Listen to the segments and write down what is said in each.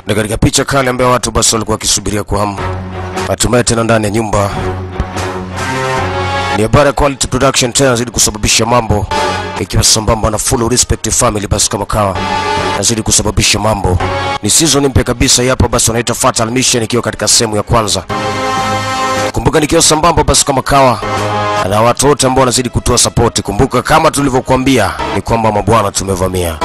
Na katika picha kali ambayo watu basi walikuwa wakisubiria kwa hamu, hatimaye tena ndani ya nyumba ni habari ya Quality Production tena zidi kusababisha mambo, ikiwa sambamba na Full Respect Family. Basi kama kawa nazidi kusababisha mambo, ni season mpya kabisa hapa, basi wanaita Fatal Mission, ikiwa katika sehemu ya kwanza. Kumbuka nikiwa sambamba basi kama kawa na watu wote ambao wanazidi kutoa support. Kumbuka kama tulivyokuambia ni kwamba mabwana tumevamia,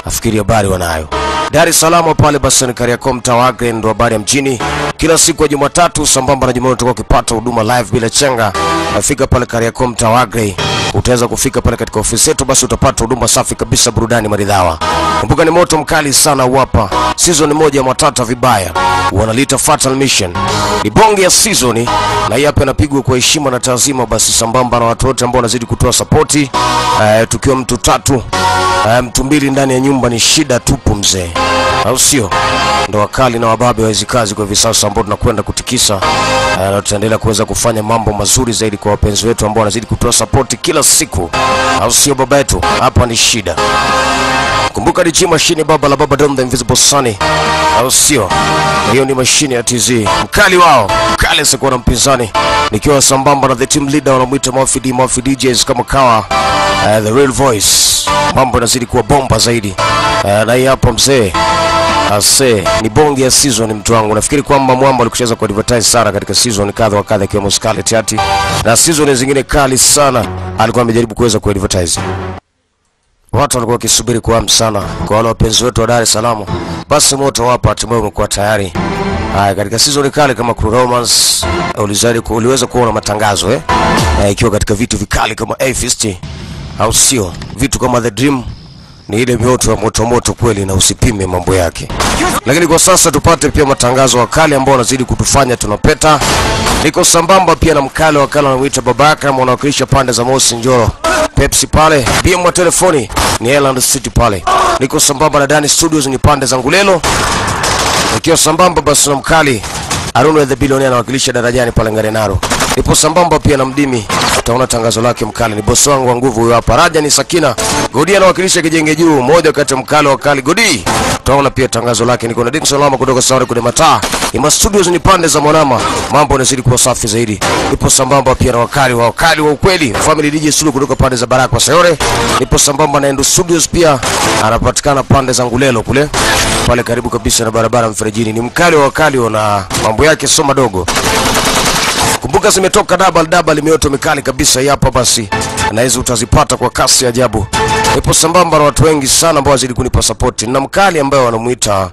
nafikiri habari wanayo. Dar es Salaam pale basi ni Kariakoo, mtaa wa Agre, ndo habari ya mjini. Kila siku ya Jumatatu sambamba na Jumanne tutakuwa ukipata huduma live bila chenga. Nafika pale Kariakoo mtaa wa Agre, utaweza kufika pale katika ofisi yetu, basi utapata huduma safi kabisa, burudani maridhawa. Kumbuka ni moto mkali sana hapa, season moja matata vibaya, wanalita Fatal Mission, ni bonge ya season, na hii hapa inapigwa kwa heshima na taazima, basi sambamba na watu wote ambao wanazidi kutoa support. Tukiwa mtu tatu, mtu mbili ndani ya nyumba ni shida tupu mzee, au sio? Ndo wakali na wababe wa hizi kazi kwa hivi sasa ambao tunakwenda kutikisa, na tutaendelea kuweza kufanya mambo mazuri zaidi kwa wapenzi wetu ambao wanazidi kutoa support kila siku, au sio baba yetu? Hapa ni shida. Kumbuka ni mashine baba la baba Dom the Invisible Sunny, au sio? Hiyo ni mashine ya TZ, mkali wao, mkali sikuwa na mpinzani, nikiwa sambamba na the team leader wanamuita Murphy D, Murphy DJs kama kawa, the real voice. Mambo yanazidi kuwa bomba zaidi. Na hii hapa mzee ase ni bonge ya season mtu wangu. Nafikiri kwamba mwamba alikucheza kwa advertise sana katika season kadha wa kadha, ikiwemo Scarlet Hati na season zingine kali sana alikuwa amejaribu kuweza ku advertise. Watu walikuwa wakisubiri kwa hamu sana. Kwa wale wapenzi wetu wa Dar es Salaam, basi moto hapa hatimaye umekuwa tayari. Haya, katika season kali kama Crew Romance uliweza kuona matangazo ikiwa katika vitu vikali kama A-Fist, au sio? Vitu kama The Dream, ni ile mioto ya moto moto kweli, na usipime mambo yake. Lakini kwa sasa tupate pia matangazo wakali ambao wanazidi kutufanya tunapeta. Niko sambamba pia na mkali wakali anamuita Babaka, anawakilisha pande za Mosi Njoro Pepsi pale, BM wa telefoni ni Island City pale. Niko sambamba na Dani Studios ni pande za Ngulelo. Nikiwa sambamba basi na mkali Arun the Billionaire anawakilisha Darajani pale Ngarenaro. Nipo sambamba pia na Mdimi, utaona tangazo lake mkali, ni boss wangu wa nguvu huyo hapa. Raja ni Sakina Godi anawakilisha Kijenge Juu, mmoja kati mkali wa kali Godi, utaona pia tangazo lake. Niko na Dickson Lama kutoka Sauri kule Mataa, Ima Studios ni pande za Mwanama, mambo yanazidi kuwa safi zaidi. Nipo sambamba pia na wakali wa wakali wa ukweli Family DJ Sulu kutoka pande za Baraka wa Sayore. Nipo sambamba na Endo Studios pia anapatikana pande za Ngulelo kule pale karibu kabisa na barabara Mferejini. Ni mkali wa wakali na mambo yake sio madogo. Kumbuka zimetoka double double mioto mikali kabisa hapa basi, na hizo utazipata kwa kasi ajabu. Nipo sambamba na watu wengi sana ambao wazidi kunipa support, na mkali ambaye wanamuita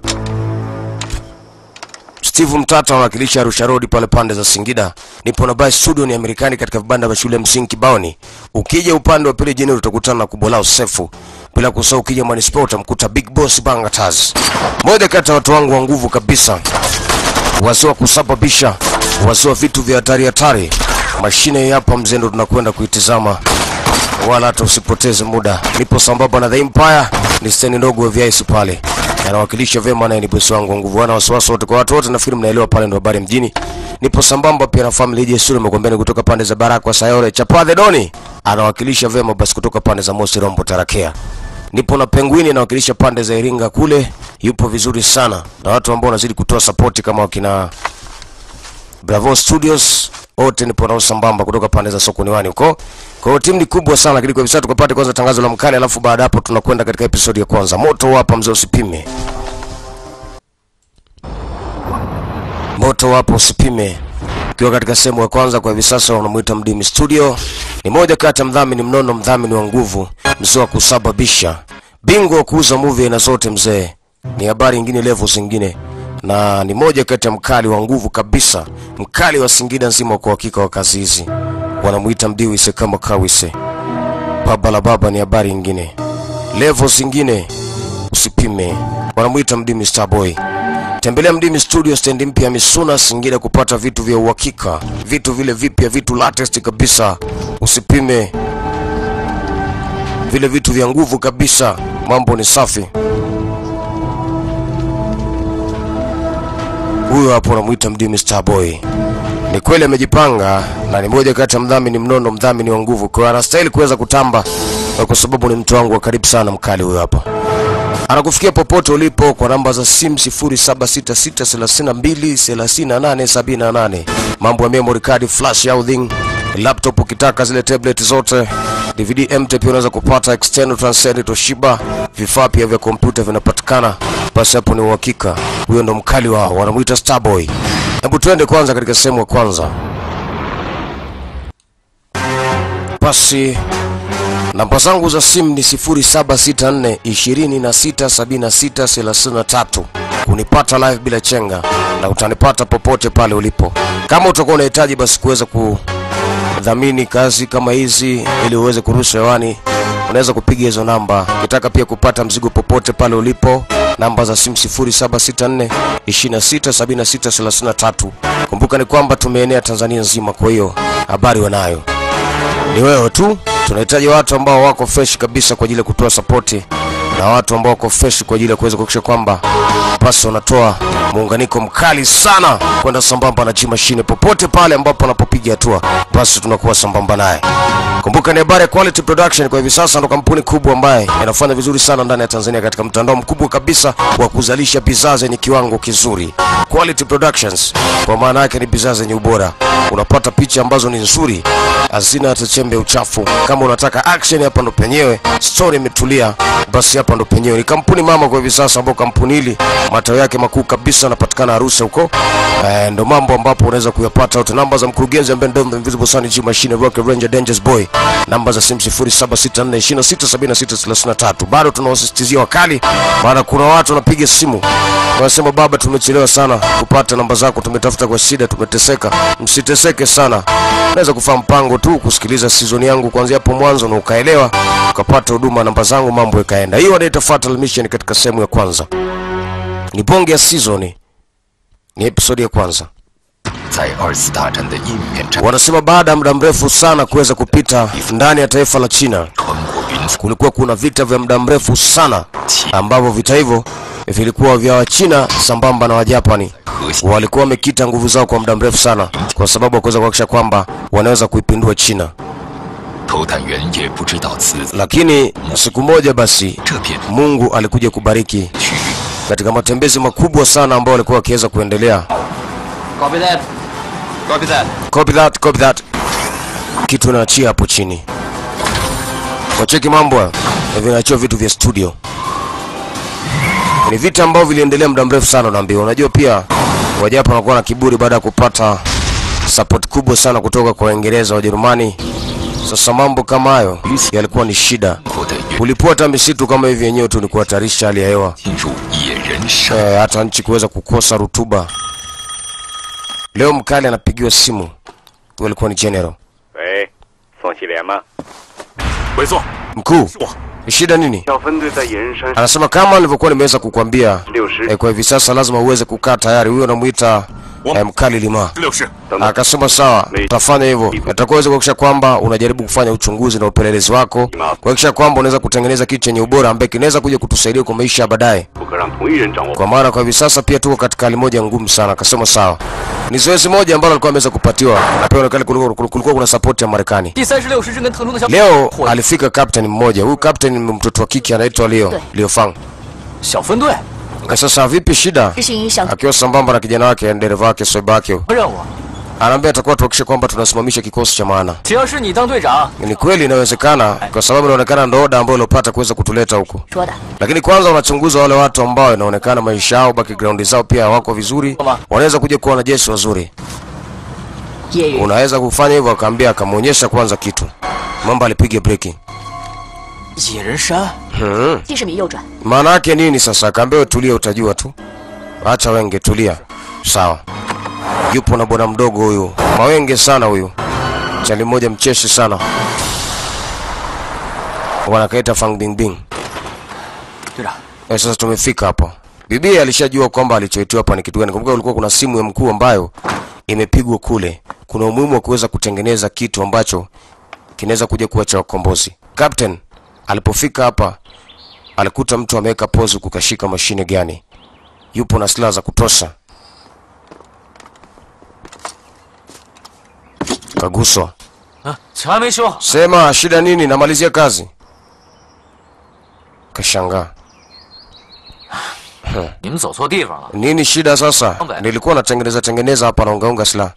Steve Mtata anawakilisha Arusha Road pale pande za Singida. Nipo na Bay Studio ni Amerikani katika vibanda vya shule msingi Kibaoni. Ukija upande wa pili jeni utakutana na Kubolao Sefu. Bila kusahau ukija Manisport utamkuta Big Boss Bangataz, mmoja kati ya watu wangu wa nguvu kabisa, wasio kusababisha, wasio vitu vya hatari hatari. Mashine hapa mzee ndo tunakwenda kuitizama, wala hata usipoteze muda. Nipo sambamba na The Empire, ni stendi ndogo ya VIS pale, anawakilisha vyema na ni bosi wangu nguvu. Wana wasiwasi wote kwa watu wote, nafikiri mnaelewa pale ndo habari mjini. Nipo sambamba pia na Family DJ Sulu nimekuambia kutoka pande za Baraka wa Sayore. Chapa the Doni anawakilisha vyema basi kutoka pande za Mosi Rombo Tarakea. Nipo na Penguini anawakilisha pande za Iringa kule, yupo vizuri sana. Na watu ambao wanazidi kutoa support kama wakina Bravo Studios wote nipo nao sambamba kutoka pande za Sokoni Wani huko. Kwa hiyo timu ni kubwa sana, lakini kwa hivi sasa tukapate kwanza tangazo la mkali, alafu baada hapo tunakwenda katika episode ya kwanza. Moto hapa mzee usipime. Moto hapo usipime. Ukiwa katika sehemu ya kwanza kwa hivi sasa wanamuita Mdimi Studio. Ni moja kati ya mdhamini mnono, mdhamini wa nguvu, mzee wa kusababisha, bingwa kuuza movie na zote mzee. Ni habari nyingine, level zingine. Na ni moja kati ya mkali wa nguvu kabisa, mkali wa Singida nzima kwa hakika wa kazi hizi. Wanamuita Mdiwise kama Kawise. Baba la baba ni habari nyingine, level zingine, usipime. Wanamuita Mdimi Starboy. Tembelea Mdimi Studio stand mpya Misuna Singida kupata vitu vya uhakika, vitu vile vipya, vitu latest kabisa, usipime, vile vitu vya nguvu kabisa, mambo ni safi. Huyo hapo anamuita Mdimi Starboy. Ni kweli amejipanga na ni mmoja kati ya mdhamini mnono, mdhamini wa nguvu. Kwa anastahili kuweza kutamba kwa sababu ni mtu wangu wa karibu sana mkali huyo hapa. Anakufikia popote ulipo kwa namba za simu 0766323878. Mambo ya memory card, flash housing, laptop ukitaka zile tablet zote, DVD MT pia unaweza kupata, external transcend Toshiba, vifaa pia vya kompyuta vinapatikana. Basi hapo ni uhakika. Huyo ndo mkali wao, wanamuita Starboy. Hebu twende kwanza katika sehemu ya kwanza. Basi namba zangu za simu ni 0764 2676 33. Kunipata live bila chenga na utanipata popote pale ulipo. Kama utakuwa unahitaji basi kuweza kudhamini kazi kama hizi ili uweze kurusha hewani, unaweza kupiga hizo namba. Ukitaka pia kupata mzigo popote pale ulipo, namba za simu 0764 2676 33. Kumbuka ni kwamba tumeenea Tanzania nzima, kwa hiyo habari wanayo. Ni wewe tu. Tunahitaji watu ambao wako fresh kabisa kwa ajili ya kutoa support na watu ambao wako fresh kwa ajili ya kuweza kuhakikisha kwamba basi wanatoa muunganiko mkali sana kwenda sambamba na G Machine popote pale ambapo anapopiga hatua, basi tunakuwa sambamba naye. Kumbuka ni habari ya Quality Production kwa hivi sasa ndo kampuni kubwa ambaye inafanya vizuri sana ndani ya Tanzania katika mtandao mkubwa kabisa wa kuzalisha bidhaa zenye kiwango kizuri. Quality Productions kwa maana yake ni bidhaa zenye ubora. Unapata picha ambazo ni nzuri, hazina hata chembe uchafu. Kama unataka action, hapa ndo penyewe. Story imetulia, basi hapa ndo penyewe. Ni kampuni mama kwa hivi sasa, ambapo kampuni hili matao yake makuu kabisa yanapatikana Arusha huko. Ndo mambo ambapo unaweza kuyapata yote. Namba za mkurugenzi ambaye ndio Invisible Sun G Machine Rock Ranger Dangerous Boy, namba za simu 0764 2676 33. Bado tunawasisitizia wakali, maana kuna watu wanapiga simu wanasema baba, tumechelewa sana kupata namba zako, tumetafuta kwa shida, tumeteseka. Msiteseke sana, unaweza kufanya mpango tu kusikiliza season yangu kuanzia hapo mwanzo na ukaelewa, ukapata huduma namba zangu, mambo yakaenda. Hiyo ndio Fatal Mission katika sehemu ya kwanza. Ni bonge ya season, ni episode ya kwanza. Wanasema baada ya muda mrefu sana kuweza kupita ndani ya taifa la China, kulikuwa kuna vita vya muda mrefu sana, ambavyo vita hivyo vilikuwa vya Wachina sambamba na Wajapani. Walikuwa wamekita nguvu zao kwa muda mrefu sana kwa sababu ya kuweza kuhakikisha kwamba wanaweza kuipindua China. Lakini siku moja basi Mungu alikuja kubariki katika matembezi makubwa sana ambayo walikuwa wakiweza kuendelea. Copy that. Copy that. Copy that, copy that. Kitu naachia hapo chini. Wacheki mambo vinaachia vitu vya studio. Ni vita ambavyo viliendelea muda mrefu sana naambiwa. Unajua pia Wajapani wanakuwa na kiburi baada ya kupata support kubwa sana kutoka kwa Waingereza, Wajerumani. Sasa mambo kama hayo yalikuwa ni shida. Kulipua hata misitu kama hivi yenyewe tu ni kuhatarisha hali ya hewa. Hata nchi kuweza kukosa rutuba. Leo mkali anapigiwa simu. Huyo alikuwa ni general. Mkuu, shida nini? Anasema kama nilivyokuwa nimeweza kukuambia, kwa hivi sasa lazima uweze kukaa tayari. Huyo anamuita mkali Lima. Akasema sawa, tutafanya hivyo. Nitakuweza kuhakikisha kwamba unajaribu kufanya uchunguzi na upelelezi wako, kuhakikisha kwamba unaweza kutengeneza kitu chenye ubora ambacho kinaweza kuja kutusaidia kwa maisha ya baadaye. Kwa maana kwa hivi sasa pia tuko katika hali moja ngumu sana. Akasema sawa. Ni zoezi moja ambalo alikuwa ameweza kupatiwa na pia kulikuwa kuna support ya Marekani. Leo alifika captain mmoja. Huyu captain ni mtoto wa kike anaitwa Leo Fang. Sasa vipi shida? Akiwa sambamba na kijana wake, dereva wake, soba wake. Anaambia atakuwa tuhakikishe kwamba tunasimamisha kikosi cha maana. Ni kweli inawezekana kwa sababu inaonekana ndio oda ambayo ulipata kuweza kutuleta huko. Lakini kwanza unachunguza wale watu ambao inaonekana maisha yao, background zao pia wako vizuri, wanaweza kuja kuwa wanajeshi wazuri. Unaweza kufanya hivyo, akaambia, akamuonyesha kwanza kitu. Mambo alipiga breki. Maana yake nini sasa? Akaambia tulia, utajua tu. Acha wenge, tulia. Sawa. Yupo na bwana mdogo huyu. Mawenge sana huyu. Chali mmoja mcheshi sana. Wanakaita Fang Bingbing. Sasa tumefika hapo. Bibi alishajua kwamba alichoitiwa hapa ni kitu gani. Kumbuka kulikuwa kuna simu ya mkuu ambayo imepigwa kule. Kuna umuhimu wa kuweza kutengeneza kitu ambacho kinaweza kuja kuwa cha wakombozi. Captain alipofika hapa alikuta mtu ameweka pozu kukashika mashine gani. Yupo na silaha za kutosha. Kaguswa. Sema shida nini, namalizia kazi. Kashangaa. Nini shida sasa? Nilikuwa natengeneza tengeneza hapa na ungaunga silaha.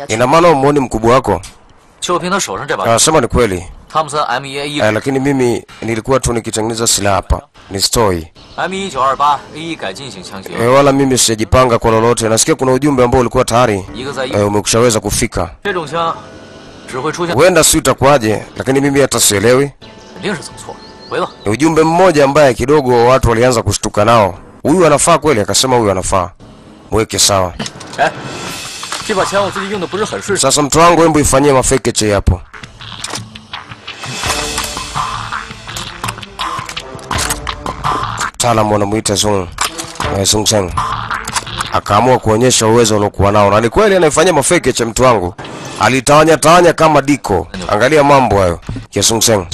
Ina maana umuoni mkubwa wako? Anasema ni kweli. Lakini mimi nilikuwa tu nikitengeneza silaha hapa. Ni stoi. Wala mimi sijajipanga kwa lolote. Nasikia kuna ujumbe ambao ulikuwa tayari umekushaweza kufika. Huenda si utakuaje, lakini mimi hata sielewi. Ni ujumbe mmoja ambaye kidogo watu walianza kushtuka nao. Huyu anafaa kweli? Akasema huyu anafaa. Mweke sawa. Sasa mtu wangu hebu ifanyie mafekeche hapo. Mtaalamu anamuita Zung Zeng. Akaamua kuonyesha uwezo aliokuwa nao. Na ni kweli anaifanyia mafekeche mtu wangu. Alitawanya tawanya kama diko. Angalia mambo hayo. Zung Zeng.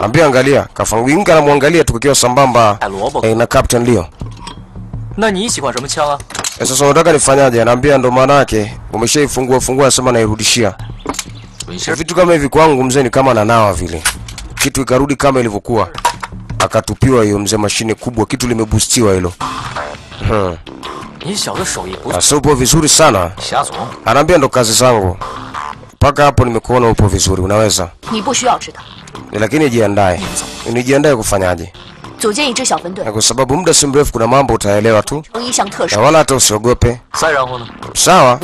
Ambia angalia, Kafanguinga anamwangalia tukiwa sambamba na Captain Leo. Sasa unataka nifanyaje? Anaambia ndo maana yake. Umeshaifungua fungua, sema nairudishia. Vitu kama hivi kwangu mzee ni kama nanawa vile. Kitu ikarudi kama ilivyokuwa. Akatupiwa hiyo mzee mashine kubwa, kitu limeboostiwa hilo. Sasa upo vizuri sana. Anaambia ndo kazi zangu. Paka hapo nimekuona upo vizuri, unaweza. Lakini jiandae. Nijiandae kufanyaje? Na kwa sababu muda si mrefu kuna mambo utaelewa tu. Na wala hata usiogope. Sawa.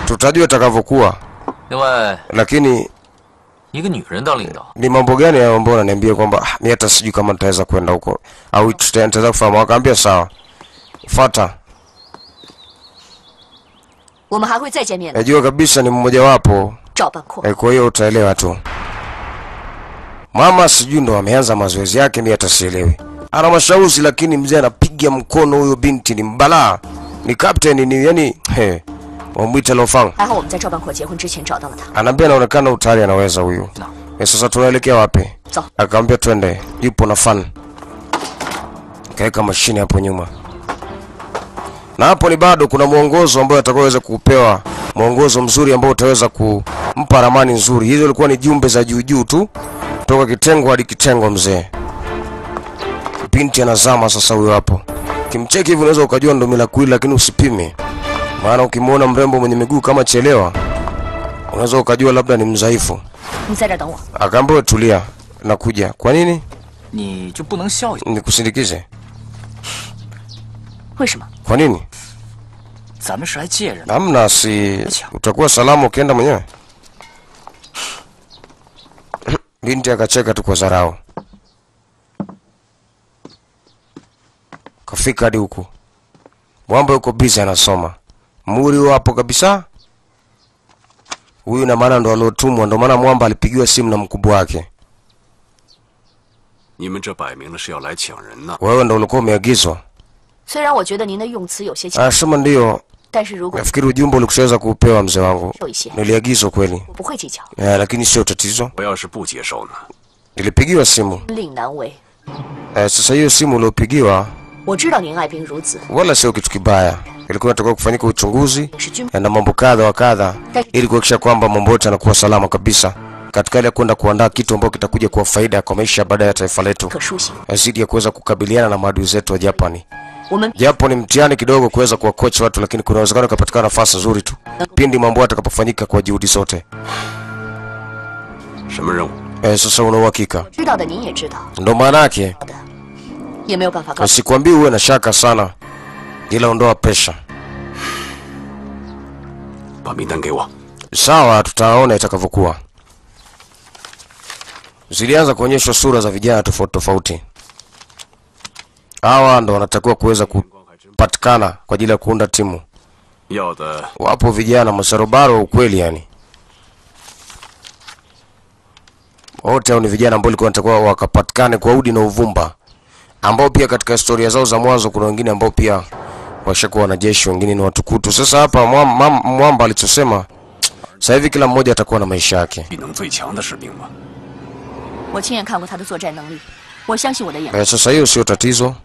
Tutajua itakavyokuwa. Lakini ni mambo gani hayo ambayo unaniambia kwamba mimi hata sijui kama nitaweza kwenda huko au nitaweza kufahamu? Akaambia sawa. Fuata. Najua kabisa ni mmoja wapo. Kwa hiyo utaelewa tu. Mama sijui ndo ameanza mazoezi yake, mimi hata sielewi. Ana mashauzi lakini mzee anapiga mkono huyo binti ni mbalaa. Ni captain ni yani wamuita Lofang. Anaambia anaonekana utayari anaweza huyu. Sasa tunaelekea wapi? Akamwambia twende. Yupo na fan. Kaeka mashine hapo nyuma. Na hapo ni bado kuna mwongozo ambao atakayoweza kupewa, mwongozo mzuri ambao utaweza kumpa ramani nzuri. Hizo ilikuwa ni jumbe za juu juu tu kutoka kitengo hadi kitengo mzee. Binti anazama sasa huyo hapo. Kimcheki hivi unaweza ukajua ndo mila kweli, lakini usipime. Maana ukimuona mrembo mwenye miguu kama chelewa unaweza ukajua labda ni mzaifu. Akaambiwa tulia, nakuja. Kwa nini? Nikusindikize. Kwa nini? Namna si utakuwa salama ukienda mwenyewe. Binti akacheka tu kwa dharau. Kafika hadi huku. Mwamba yuko busy anasoma. Muri hapo kabisa. Huyu na maana ndo aliotumwa, ndo maana Mwamba alipigiwa simu na mkubwa wake. Wewe ndo ulikuwa umeagizwa. Sema ndio. Nafikiri ujumbe ulikushaweza kupewa mzee wangu. Niliagizwa kweli. Lakini sio tatizo. Nilipigiwa simu. Sasa hiyo simu uliopigiwa wala sio kitu kibaya. Ilikuwa inatakiwa kufanyika uchunguzi na mambo kadha wa kadha ili kuhakikisha kwamba mambo yote yanakuwa salama kabisa katika ile ya kwenda kuandaa kitu ambacho kitakuja kuwa faida kwa maisha baada ya taifa letu, zaidi ya kuweza kukabiliana na maadui zetu wa Japani. Japo ni mtihani kidogo kuweza kuwa coach watu, lakini kuna uwezekano kupatikana nafasi nzuri tu pindi mambo yatakapofanyika kwa juhudi zote. Sasa una uhakika? Ndio maana yake. Sikwambii uwe na shaka sana, ila ondoa pressure. Sawa, tutaona itakavyokuwa. Zilianza kuonyeshwa sura za vijana tofauti tofauti. Hawa ndo wanatakiwa kuweza kupatikana kwa ajili ya kuunda timu. Wapo vijana masarobaro ukweli yani. Wote hao ni vijana ambao walikuwa wanatakiwa wakapatikane kwa udi na uvumba, ambao pia katika historia zao za mwanzo kuna wengine ambao pia washakuwa wanajeshi, wengine ni watukutu. Sasa hapa Mwamba alichosema, sasa hivi kila mmoja atakuwa na maisha yake. Sasa hiyo sio tatizo.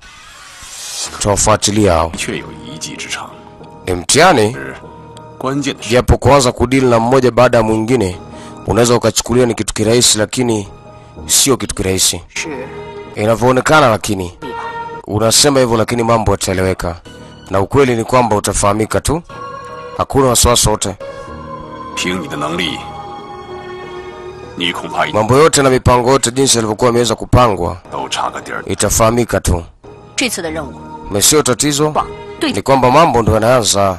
Tutawafuatilia hao. Ni mtihani. Japo kuanza kudili na mmoja baada ya mwingine unaweza ukachukulia ni kitu kirahisi, lakini Sio kitu kirahisi inavyoonekana, lakini unasema hivyo, lakini mambo yataeleweka. Na ukweli ni kwamba utafahamika tu. Hakuna wasiwasi wote. Mambo yote na mipango yote jinsi ilivyokuwa imeweza kupangwa itafahamika tu. Sio tatizo, ni kwamba mambo ndio yanaanza.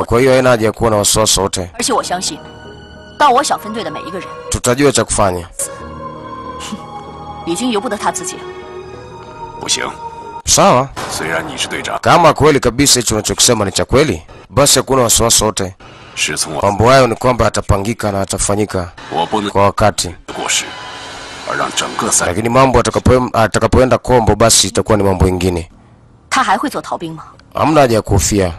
Kwa hiyo haina haja ya kuwa na wasiwasi wote. Tutajua cha kufanya. Sawa. Kama kweli kabisa hicho unachokisema ni cha kweli, basi hakuna wasiwasi wote. Mambo hayo ni kwamba atapangika na atafanyika kwa wakati. Lakini mambo atakapoenda kombo, basi itakuwa ni mambo mengine. Hamna haja ya kuhofia.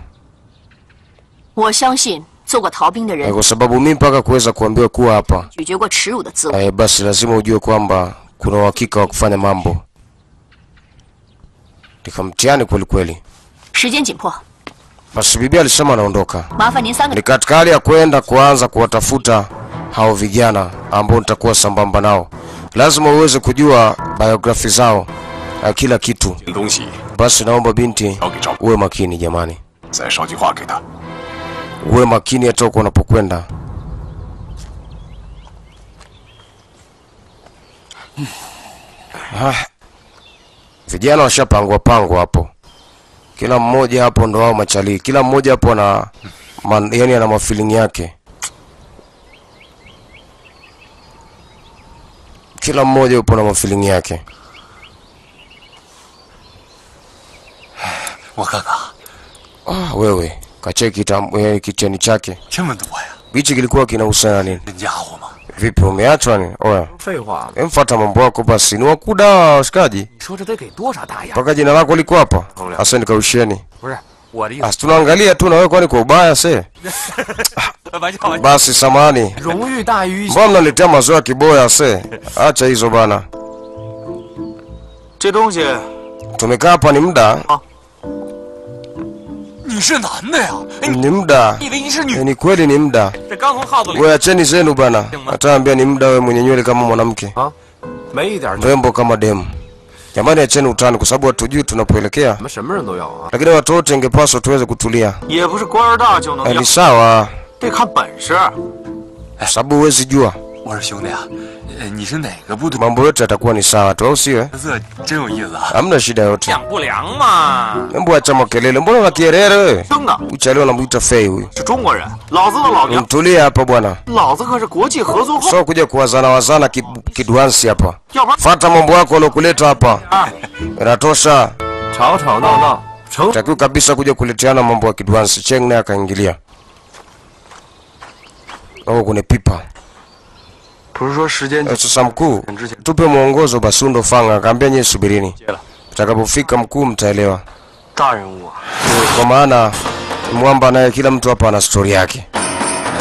Kwa sababu mimi mpaka kuweza kuambiwa kuwa hapa, basi lazima ujue kwamba kuna uhakika wa kufanya mambo. Nikamtiani kweli kweli. Basi bibi alisema anaondoka. Ni katika hali ya kwenda kuanza kuwatafuta hao vijana ambao nitakuwa sambamba nao. Lazima uweze kujua biografi zao, kila kitu. Basi naomba binti uwe makini jamani. Uwe makini hata uko unapokwenda. Vijana washapangwa pangwa hapo. Kila mmoja hapo ndo wao machali. Kila mmoja hapo ana yani ana mafeeling yake. Kila mmoja yupo na mafeeling yake. Wewe kacheki kicheni chake. Bichi kilikuwa kinahusiana nini? Vipi umeachwa nini? Oya. Emfuata mambo yako basi. Ni wakuda washikaji. Paka jina lako liko hapa. Asa nikausheni. As tunaangalia tu na wewe kwani kwa ubaya se. Basi samahani. Mbona mnaletea mazoea kiboya se? Acha hizo bana. Tumekaa hapa ni muda. Ni muda. Ni kweli ni muda. Wewe acheni zenu bana. Ataambia ni muda wewe mwenye nywele kama mwanamke. Mrembo kama demu. Jamani acheni utani kwa sababu hatujui tunapoelekea. Lakini watu wote ingepaswa tuweze kutulia. Ni sawa. Sababu huwezi jua. Mambo yote yatakuwa ni sawa tu, au sio? Hamna shida yote. Hebu acha makelele. Mbona una kierere wewe? Uchaleo unamuita Fei huyu. Mtulie hapa bwana. Sio kuja kuwazana wazana kiduansi hapa. Fuata mambo yako waliokuleta hapa. Inatosha. Takiwa kabisa kuja kuleteana mambo ya kiduansi. Cheng naye akaingilia. Wako kwenye pipa. Sasa mkuu, tupe mwongozo basi. Ndo Fanga akaambia nyie subirini. Utakapofika mkuu mtaelewa. Kwa maana mwamba naye kila mtu hapa ana story yake.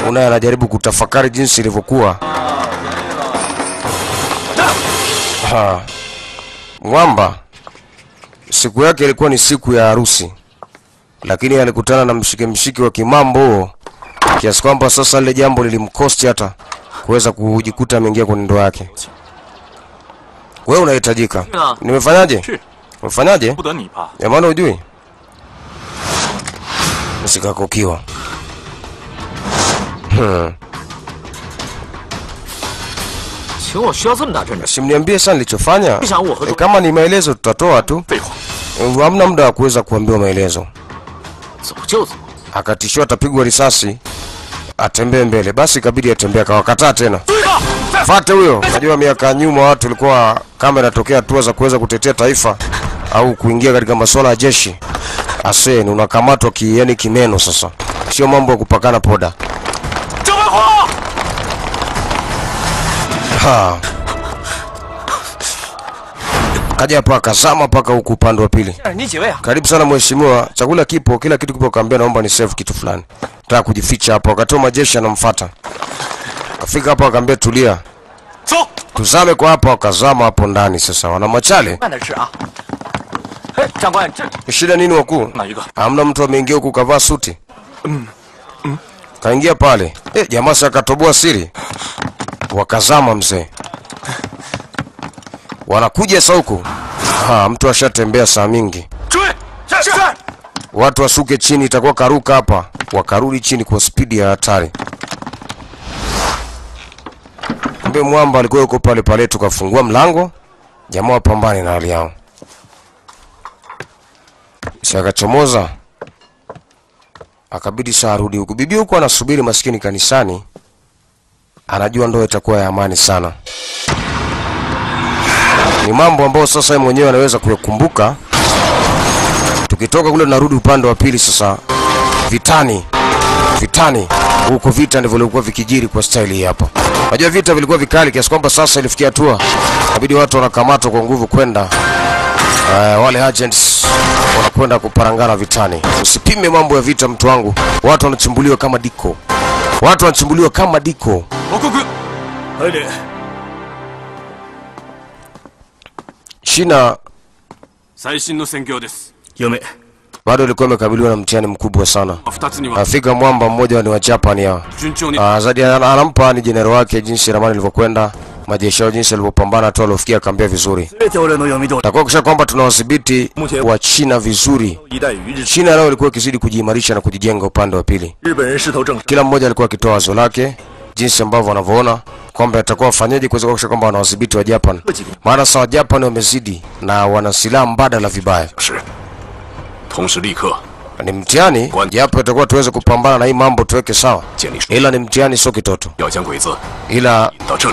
Unaye anajaribu kutafakari jinsi ilivyokuwa. Mwamba siku yake ilikuwa ni siku ya harusi. Lakini alikutana na mshike wa kimambo kiasi kwamba sasa lile jambo lilimkosti hata kuweza kujikuta ameingia kwenye ndoa yake. Wewe unahitajika. Nimefanyaje? Umefanyaje? Jamani hujui? Usikakokiwa. Simniambie sana nilichofanya. Kama ni maelezo tutatoa tu. Hamna muda wa kuweza kuambiwa maelezo. Akatishiwa atapigwa risasi. Atembee mbele. Basi ikabidi atembee, akawakataa tena. Fate huyo. Unajua miaka nyuma watu walikuwa kama inatokea hatua za kuweza kutetea taifa au kuingia katika masuala ya jeshi. Aseni unakamatwa yani kimeno sasa. Sio mambo ya kupakana poda. Ha. Kaja hapa akazama paka huku upande wa pili. Karibu sana mheshimiwa, chakula kipo, kila kitu kipo. Kaambia naomba ni save kitu fulani. Nataka kujificha hapa. Wakati majeshi anamfuata. Kafika hapa akaambia tulia. Tuzame kwa hapa, wakazama hapo ndani sasa. Wana machale. Shida nini wakuu? Hamna mtu ameingia huku kavaa suti. Kaingia pale. Jamaa sasa akatoboa siri. Wakazama mzee. Wanakuja sasa huku. Mtu ashatembea saa mingi. Watu wasuke chini, itakuwa karuka hapa. Wakarudi chini kwa spidi ya hatari. Kumbe mwamba alikuwa yuko pale pale, tukafungua mlango. Jamaa wapambane na hali yao. Sasa akabidi saa arudi huku. Bibi huku anasubiri maskini kanisani. Anajua ndoa itakuwa ya amani sana. Ni mambo ambayo sasa yeye mwenyewe anaweza kuyakumbuka. Tukitoka kule tunarudi upande wa pili sasa. Vitani. Vitani. Huko vita ndivyo vilikuwa vikijiri kwa style hii hapa. Unajua vita vilikuwa vikali kiasi kwamba sasa ilifikia hatua inabidi watu wanakamatwa kwa nguvu kwenda. Wale agents wanakwenda kuparangana vitani. Usipime mambo ya vita mtu wangu. Watu wanachimbuliwa kama diko. Watu wanachimbuliwa kama diko. China bado ilikuwa imekabiliwa na mtihani mkubwa sana. Afika mwamba mmoja ni wa Japan ya. Zaidi anampa ni jenerali wake jinsi ramani ilivyokwenda, majeshi yao jinsi yalivyopambana tu waliofikia kambia vizuri. Takuwa kisha kwamba tunawadhibiti wa China vizuri. China leo ilikuwa ikizidi kujiimarisha na kujijenga upande wa pili. Kila mmoja alikuwa akitoa wazo lake jinsi ambavyo wanavyoona kwamba atakuwa afanyaje kuweza kuhakikisha kwamba wanawadhibiti wa Japan. Maana sawa Japan wamezidi na wana silaha mbadala vibaya. Ni mtihani, japo itakuwa tuweze kupambana na hii mambo tuweke sawa. Ila ni mtihani sio kitoto. Ila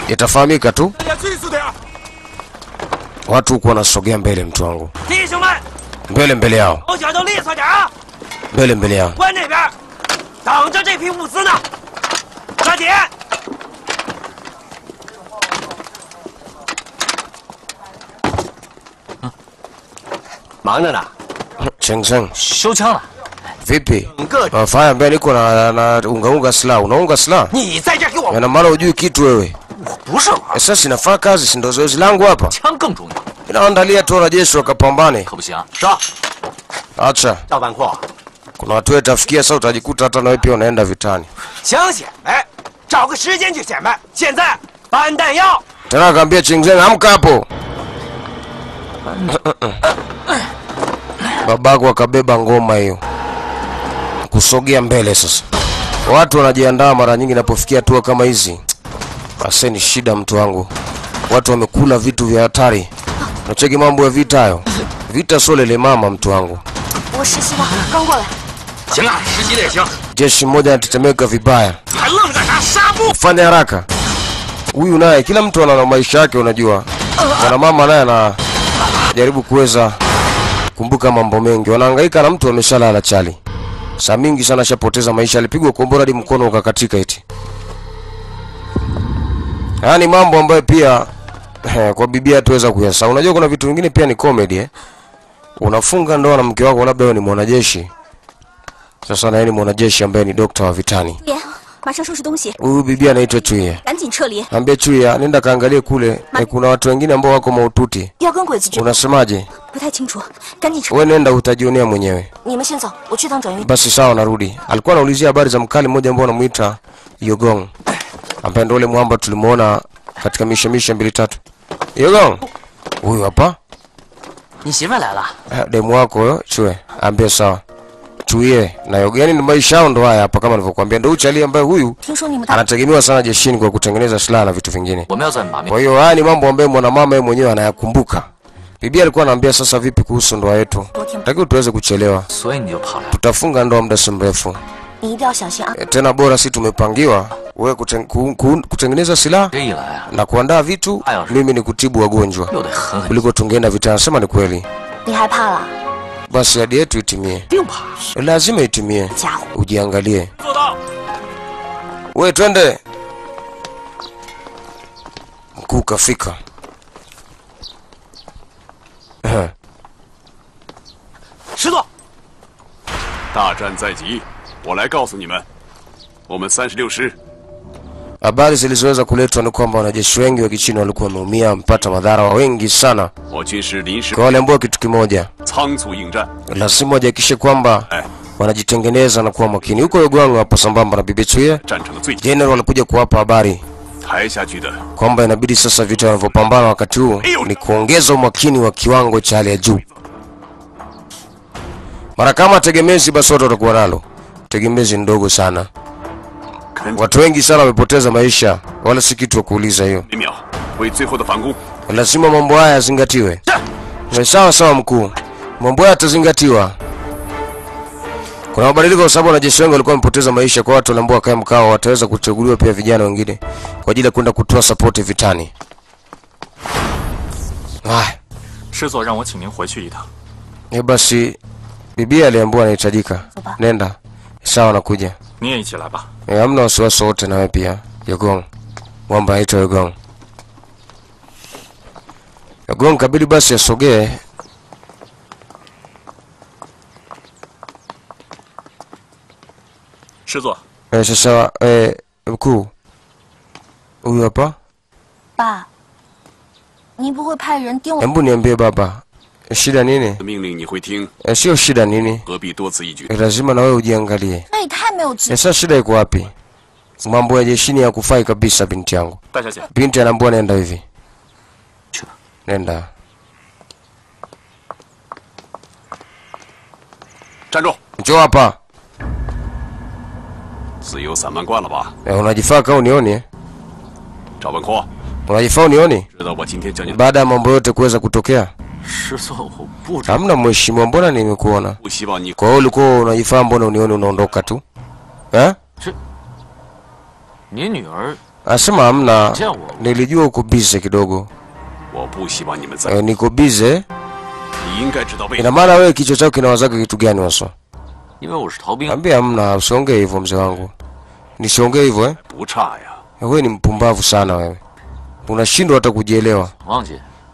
itafahamika tu. Watu huko wanasogea mbele mtu wangu. Mbele mbele yao. Mbele mbele yao. Cheng Cheng. Vipi? Faya mbele niko na unga silaha. Unaunga silaha? Na maana hujui kitu wewe. Sasa sinafaa kazi, si ndio zoezi langu hapa. Inaandalia tu wanajeshi wakapambane. Acha. Kuna watu watafikia sasa utajikuta hata na wewe pia unaenda vitani. Tena akaambia Cheng Cheng amka hapo. Babako akabeba ngoma hiyo. Kusogea mbele sasa. Watu wanajiandaa mara nyingi napofikia hatua kama hizi. Basi ni shida mtu wangu. Watu wamekula vitu vya hatari. Nacheki mambo ya vita hayo. Vita sio lele mama mtu wangu. Jeshi moja anatetemeka vibaya. Fanya haraka. Huyu naye kila mtu ana maisha yake unajua. Na mama naye anajaribu kuweza kumbuka mambo mengi. Wanahangaika na mtu ameshalala chali. Saa mingi sana shapoteza maisha, alipigwa kombora hadi mkono ukakatika eti. Yaani mambo ambayo pia kwa bibia tuweza kuyasahau. Unajua kuna vitu vingine pia ni comedy eh. Unafunga ndoa na mke wako labda wewe ni mwanajeshi. Sasa na yeye ni mwanajeshi ambaye ni dokta wa vitani. Huyu bibi anaitwa Chuya. Ambia Chuya nenda kaangalie kule, kuna watu wengine ambao wako mahututi. Unasemaje? Wewe nenda utajionea mwenyewe. Basi sawa narudi. Alikuwa anaulizia habari za mkali mmoja ambao anamuita Yogong. Ambaye ndio yule mwamba tulimuona katika mishemishe 2-3. Yogong. Huyu hapa. Demu wako huyo Chue. Ambia sawa. Tuye na Yogeni ni maisha yao ndo haya hapa kama nilivyokuambia. Ndio uchali ambaye huyu anategemewa sana jeshini kwa kutengeneza silaha na vitu vingine. Kwa hiyo haya ni mambo ambayo mwanamama yeye mwenyewe anayakumbuka. Bibi alikuwa anaambia sasa vipi kuhusu ndoa yetu? Nataka tuweze kuchelewa. Tutafunga ndoa muda si mrefu. Tena bora si tumepangiwa wewe kutengeneza silaha na kuandaa vitu, mimi ni kutibu wagonjwa. Kuliko tungeenda vita. Nasema ni kweli. Basi hadi yetu itimie. Lazima itimie. Ujiangalie. Wewe twende. Mkuu kafika. Habari zilizoweza kuletwa ni kwamba wanajeshi wengi wa Kichina walikuwa wameumia, mpata madhara wengi sana. Kwa wale ambao kitu kimoja, lazima wahakikishe kwamba wanajitengeneza na kuwa makini. Huko Yogong hapo sambamba na Bibi Chuya, General alikuja kuwapa habari Kwamba inabidi sasa vita wanavyopambana wakati huu ni kuongeza umakini wa kiwango cha hali ya juu. Mara kama tegemezi basi watu watakuwa nalo. Tegemezi ndogo sana. Watu wengi sana wamepoteza maisha, wala si kitu wa kuuliza hiyo. Lazima mambo haya yazingatiwe. Sawa sawa mkuu. Mambo haya yatazingatiwa. Kuna mabadiliko kwa sababu wanajeshi wengi walikuwa wamepoteza maisha, kwa watu waliambiwa kae mkao, wataweza kuchaguliwa pia vijana wengine kwa ajili ya kwenda kutoa support vitani. Basi bibi aliambiwa anahitajika. Nenda. Sawa nakuja. Hamna wasiwasi wote na wewe pia. Yogong. Mwamba aitwa Yogong. Yogong kabidi basi asogee. Sasa mkuu. Huyu hapa. Ba. Hebu niambie baba. Shida nini? Sio shida nini? Lazima na wewe ujiangalie. Sasa shida iko wapi? Mambo ya jeshini yakufai kabisa binti yangu. Binti anaambiwa nenda hivi. Nenda. Njoo hapa. Unajifaa kama unioni? Unajifaa unioni? Baada ya mambo yote kuweza kutokea. Hamna mheshimiwa, mbona nimekuona? Kwa hiyo ulikuwa unajifaa, mbona unioni unaondoka tu? Eh? Asema hamna, nilijua uko busy kidogo. Niko busy. Ina maana wewe kichwa chako kinawazaga kitu gani waso? Ambia hamna, usiongee hivyo mzee wangu. Nisiongee hivyo eh? Wewe ni mpumbavu sana wewe. Unashindwa hata kujielewa.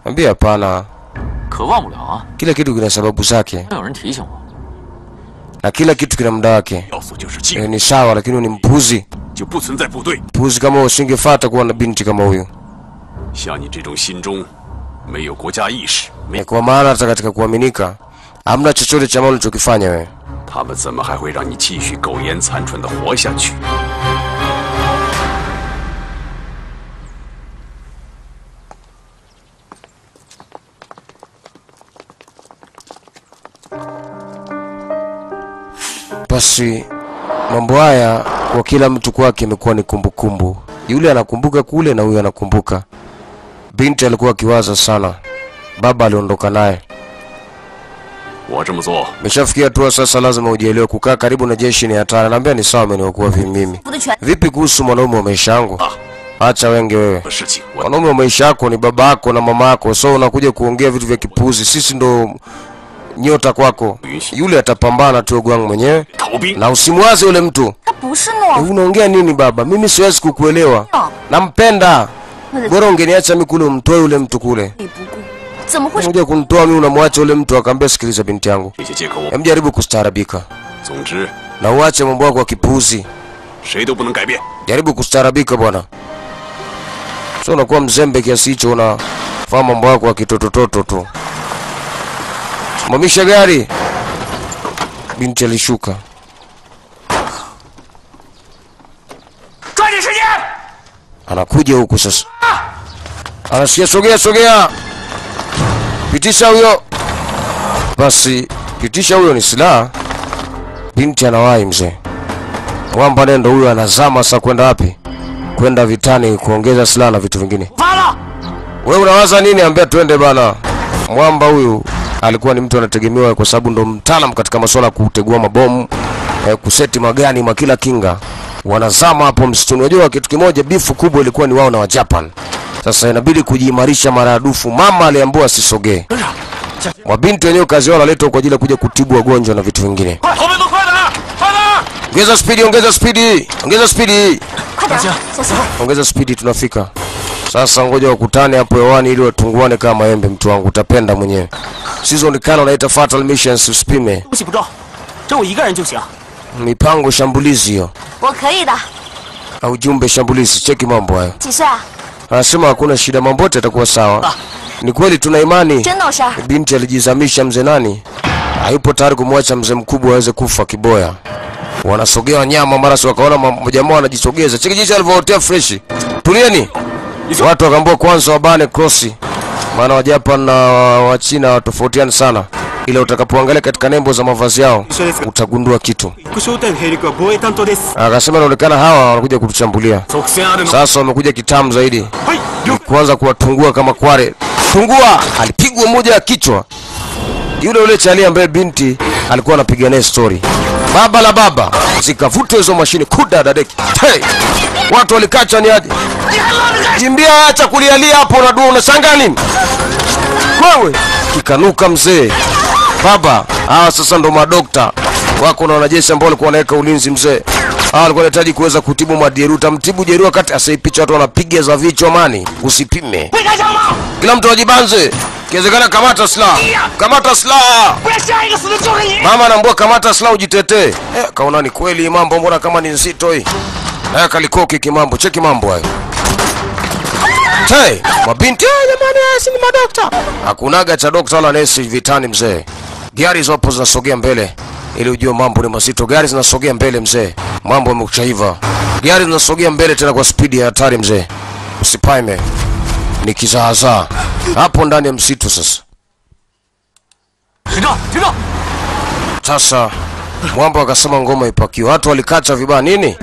Ambia hapana. Kila kitu kina sababu zake. Na kila kitu kina muda wake. Ni sawa lakini ni mpuzi. Mpuzi kama usingefuata kuwa na binti kama huyu. Kwa maana hata katika kuaminika hamna chochote cha maana ulichokifanya wewe. Basi mambo haya kwa kila mtu kwake imekuwa ni kumbukumbu. Yule anakumbuka kule na huyu anakumbuka. Binti alikuwa akiwaza sana. Baba aliondoka naye. Meshafikia hatua sasa lazima ujielewe, kukaa karibu na jeshi ni hatari. Naambia ni sawa, ameniokoa mimi. Vipi kuhusu mwanaume wa maisha yangu? Acha wenge wewe. Mwanaume wa maisha yako ni baba yako na mama yako. So unakuja kuongea vitu vya kipuzi. Sisi ndo nyota kwako. Yule atapambana tu Ogwang mwenyewe. Na usimwaze yule mtu. Unaongea nini baba? Mimi siwezi kukuelewa. Nampenda. Bora ungeniacha mimi kule umtoe yule mtu kule. Unakuja kunitoa mimi unamwacha yule mtu. Akamwambia sikiliza binti yangu. Hem, jaribu kustaarabika. Na uache mambo yako ya kipuzi. Jaribu kustaarabika bwana. Sio unakuwa mzembe kiasi hicho unafanya mambo yako ya kitotototo tu. Simamisha gari. Binti alishuka. Anakuja huku sasa. Anasikia sogea sogea. Pitisha huyo. Basi pitisha huyo ni silaha. Binti anawahi mzee. Mwamba nendo huyo anazama sasa kwenda wapi? Kwenda vitani kuongeza silaha na vitu vingine. Wewe unawaza nini? Ambia twende bana. Mwamba huyu alikuwa ni mtu anategemewa kwa sababu ndo mtaalamu katika masuala ya kutegua mabomu, kuseti magani makila kinga. Wanazama hapo msituni. Unajua kitu kimoja, bifu kubwa ilikuwa ni wao na wa Japan. Sasa inabidi kujiimarisha maradufu. Mama aliambiwa asisogee. Mabinti wenyewe kazi yao wanaletwa kwa ajili ya kuja kutibu wagonjwa na vitu vingine. Ongeza speed, ongeza speed, ongeza speed. Ongeza speed tunafika. Sasa ngoja wakutane hapo hewani ili watunguane kama maembe mtu wangu, utapenda mwenyewe. Season kano naita Fatal Missions, usipime. Mipango shambulizi hiyo. Au jumbe shambulizi, cheki mambo hayo. Anasema hakuna shida, mambo yote yatakuwa sawa. Ni kweli tuna imani. Binti alijizamisha mzee nani? Hayupo tayari kumwacha mzee mkubwa aweze kufa kiboya. Wanasogea wanyama mara si wakaona jamaa wanajisogeza. Cheki jinsi alivyotea fresh. Tulieni. Watu wakaambiwa kwanza wabane cross. Maana wa Japan na wa China watofautiana sana. Ila utakapoangalia katika nembo za mavazi yao utagundua kitu. Akasema inaonekana hawa wanakuja kutuchambulia. Sasa wamekuja kitamu zaidi. Kuanza kuwatungua kama kware. Tungua! Alipigwa moja ya kichwa. Yule yule chali ambaye binti alikuwa anapiga naye story. Baba la baba, zikavutwa hizo mashine kuda dadeki. Hey! Watu walikacha ni aje. Kimbia, acha kulialia hapo na dua unashangaa nini? Wewe kikanuka mzee. Baba, hawa sasa ndo madokta wako na wanajeshi ambao walikuwa wanaweka ulinzi mzee. Hawa walikuwa wanahitaji kuweza kutibu majeruhi. Utamtibu jeruhi wakati asaipicha watu wanapiga za vichwa mani. Usipime. Kila mtu ajibanze. Kiwezekana kamata silaha. Kamata silaha. Mama anaambia kamata silaha ujitetee. Kaona ni kweli mambo mbona kama ni nzito hii. Na kalikoki kimambo, cheki mambo hayo. Hey, mabinti jamani si ni madokta. Hakunaga cha dokta wala nesi vitani mzee. Gari zopo zinasogea mbele ili ujue mambo ni mazito. Gari zinasogea mbele mzee. Mambo yamekushaiva. Gari zinasogea mbele tena kwa spidi ya hatari mzee. Usipaime. Ni kizaazaa. Hapo ndani ya msitu sasa. Sasa mwamba akasema ngoma ipakiwe. Watu walikacha vibaya nini?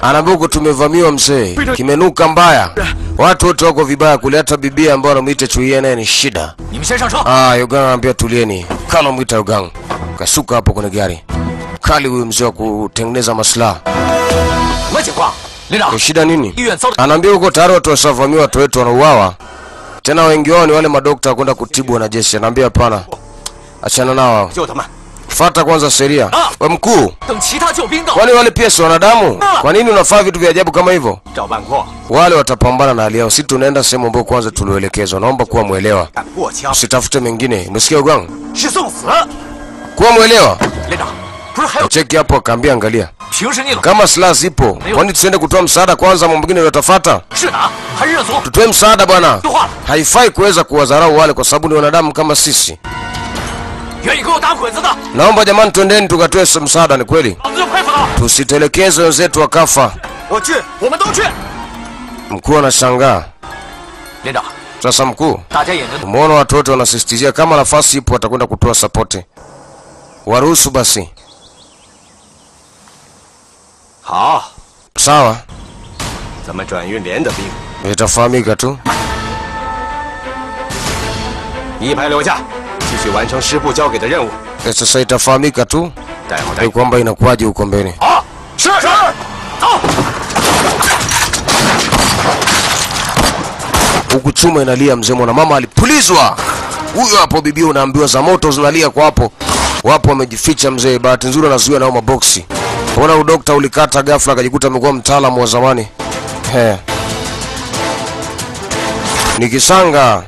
Anaambia huko tumevamiwa mzee. Kimenuka mbaya. Watu wote wako vibaya kule, hata bibia ambaye anamuita Chuie naye ni shida. Yogang anaambia tulieni. Kala muita Yogang. Kashuka hapo kwenye gari. Kali huyu mzee wa kutengeneza maslaha. Ni shida nini? Anaambia huko tayari watu washavamiwa, watu wetu wanauawa. Tena wengi wao ni wale madokta kwenda kutibu wanajeshi. Anaambia hapana. Achana nao. Fuata kwanza sheria. We mkuu. Kwani wale pia si wanadamu? Kwa nini unafaa vitu vya ajabu kama hivyo? Wale watapambana na hali yao. Sisi tunaenda sehemu ambayo kwanza tulielekezwa. Naomba kuwa mwelewa. Usitafute mengine. Umesikia Yogang? Kuwa mwelewa. Cheki hapo akaambia angalia. Kama silaha zipo, kwani tusiende kutoa msaada kwanza, mambo mengine yatafuata? Tutoe msaada bwana. Haifai kuweza kuwadharau wale kwa sababu ni wanadamu kama sisi. Naomba jamani twendeni tukatoe msaada, ni kweli. Tusitelekeze wenzetu wakafa. Mkuu anashangaa. Sasa mkuu, umeona watu wote wanasisitizia kama nafasi ipo watakwenda kutoa support. Waruhusu basi. Sawa. Itafahamika tu. Sasa itafahamika tu kwamba inakuwaje huko mbele. Huku chuma inalia mzee, mwana mama alipulizwa. Huyo hapo bibi unaambiwa za moto zinalia kwa hapo. Wapo wamejificha mzee, bahati nzuri anazuia nao maboksi. Mbona udokta ulikata ghafla akajikuta amekuwa mtaalamu wa zamani. He. Nikisanga.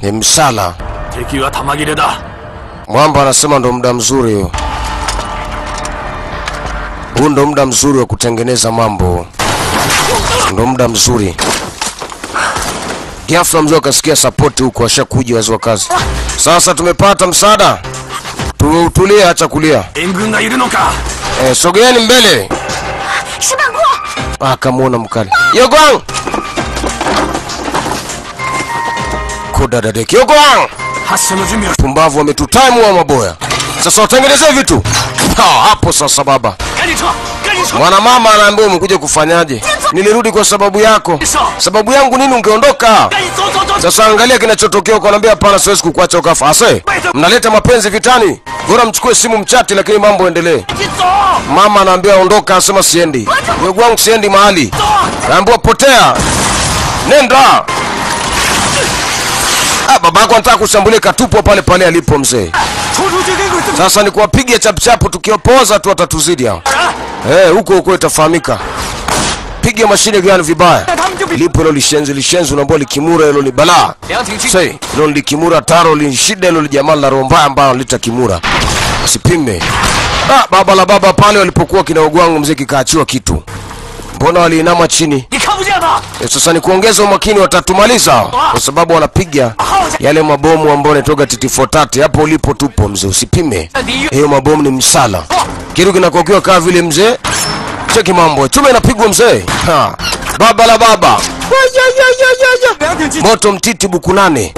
Ni msala. Mwamba anasema ndo muda mzuri huo. Huu ndo muda mzuri wa kutengeneza mambo. Ndo muda mzuri. Ghafla mzee akasikia support huko, ashakuja wazee wa kazi. Sasa tumepata msaada. Tulie, acha kulia. Sogeeni mbele. Akamuona mkali. Yogang. Kodadadeki. Yogang. Pumbavu wametutaimu wa maboya. Sasa watengenezee vitu. Hapo sasa baba. Mwana mama anaambia umekuja kufanyaje? Nilirudi kwa sababu yako. Sababu yangu nini ungeondoka? Sasa angalia kinachotokea huko, anaambia hapana siwezi kukuacha ukafa. Ase, mnaleta mapenzi vitani. Bora mchukue simu mchati lakini mambo endelee. Mama anaambia ondoka, asema siendi. Wewe wangu siendi mahali. Anaambia potea. Nenda. Babako anataka kushambulia, katupwa pale pale alipo mzee. Sasa ni kuwapiga chap chapu, tukiopoza tu watatuzidi hao. Huko huko itafahamika. Piga mashine gani vibaya. Lipo hilo lishenzi, lishenzi unaambiwa likimura hilo ni balaa. Sei, hilo likimura taro li shida hilo jamaa la roho mbaya ambao lita kimura. Usipime. Baba la baba pale walipokuwa kina Ogwangu mzee kikaachiwa kitu. Mbona waliinama chini? Sasa ni kuongeza umakini, watatumaliza kwa sababu wanapiga yale mabomu ambayo yanatoka TT430. Hapo ulipo tupo mzee, usipime. Hiyo mabomu ni msala. Kitu kinakokiwa kama vile mzee. Cheki mambo. Chuma inapigwa mzee. Ha. Baba la baba. Moto mtiti buku 8.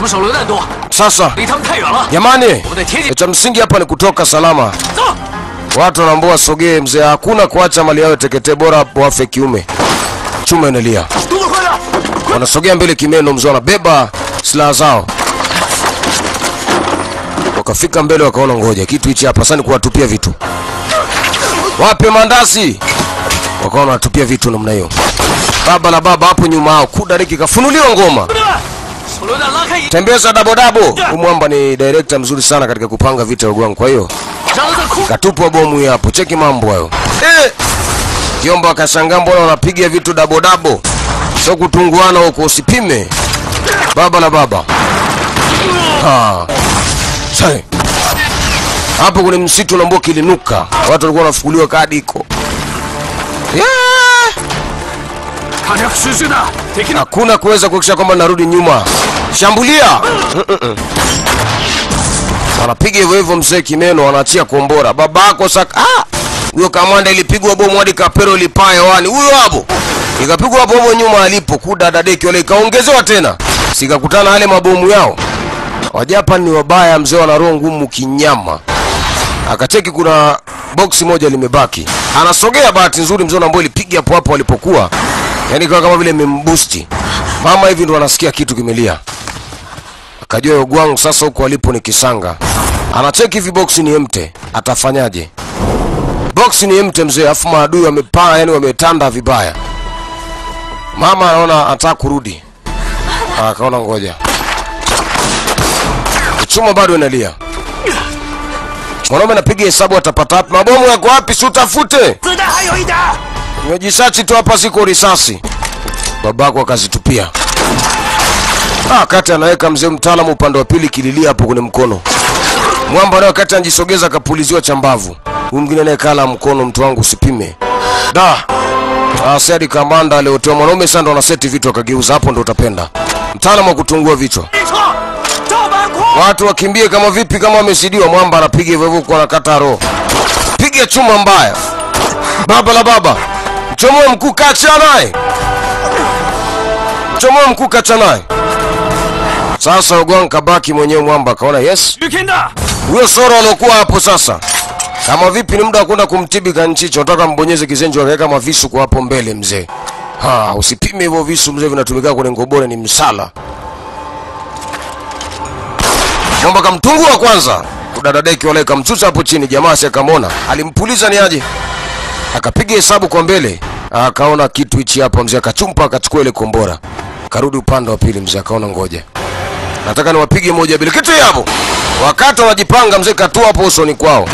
Sasa jamani, cha msingi hapa ni kutoka salama. Watu wanaambiwa wasogee mzee, hakuna kuacha mali yao teketee, bora wafe kiume. Chuma inalia. Wanasogea mbele kimeno mzee, wanabeba silaha zao. Wakafika mbele wakaona ngoja kitu hichi hapa, sasa ni kuwatupia vitu. Wape mandasi. Wakaona wanatupia vitu namna hiyo. Baba la baba hapo nyuma yao kudariki kafunuliwa ngoma. Tembeza dabodabo. Mwamba ni director mzuri sana katika kupanga vita wangu. Kwa hiyo katupwa bomu hapo. Cheki mambo hayo. Kiomba akashangaa mbona wanapiga vitu dabodabo. Sio kutunguana huko, usipime. Baba la baba. Ha. Sai. Hapo kuna msitu na mboki ilinuka. Watu walikuwa wanafukuliwa kadi iko. Yeah! Hakuna kuweza kuhakikisha kwamba narudi nyuma. Shambulia. Wanapiga hivyo hivyo mzee kimeno, wanaachia kombora. Babako saka. Huyo kamanda ilipigwa bomu hadi kapero ilipaa hewani. Huyo hapo. Ikapigwa bomu nyuma alipo kudadadeki wale ikaongezewa tena. Sikakutana wale mabomu yao. Wajapani ni wabaya mzee, wana roho ngumu kinyama. Akacheki kuna boksi moja limebaki. Anasogea, bahati nzuri mzee na mbwa ilipiga hapo hapo walipokuwa. Yaani kama vile imembusti. Mama hivi ndo anasikia kitu kimelia. Akajua Yogwang sasa huko alipo ni kisanga. Anacheki hivi boksi ni empty. Atafanyaje? Boksi ni empty mzee, afu maadui wamepaa, yani wametanda vibaya. Mama anaona anataka kurudi. Akaona ngoja. Chuma bado inalia. Mwanaume anapiga hesabu atapata wapi? Mabomu yako wapi? Si utafute. Nimejisachi tu hapa, siko risasi. Babako akazitupia. Kati anaweka mzee mtaalamu upande wa pili kililia hapo kwenye mkono. Mwamba naye kati anajisogeza akapuliziwa chambavu. Huyu mwingine naye kala mkono, mtu wangu usipime. Da. Sadi kamanda aliotoa mwanaume sasa ndo anaseti vitu akageuza, hapo ndo utapenda. Mtaalamu wa kutungua vichwa. Watu wakimbie kama vipi kama wamesidiwa. Mwamba anapiga hivyo hivyo kwa anakata roho. Piga chuma mbaya. Baba la baba. Chomoa mkuu kacha naye. Chomoa mkuu kacha naye. Sasa Yogwang kabaki mwenyewe. Mwamba akaona yes. Huyo soro alokuwa hapo sasa. Kama vipi ni muda kwenda kumtibi kanchicho. Nataka mbonyeze kizenjo akaweka mavisu kwa hapo mbele mzee. Ha, usipime hivyo visu mzee, vinatumika kwenye ngobore ni msala. Mwamba kamtungua kwanza. Kudadadeki wale kamchucha hapo chini, jamaa si akamwona. Alimpuliza ni aje? Akapiga hesabu kwa mbele, akaona kitu hichi hapo mzee, akachumpa akachukua ile kombora. Karudi upande wa pili mzee akaona ngoja. Nataka niwapige moja bila kitu hapo. Wakati wanajipanga mzee katua hapo usoni kwao.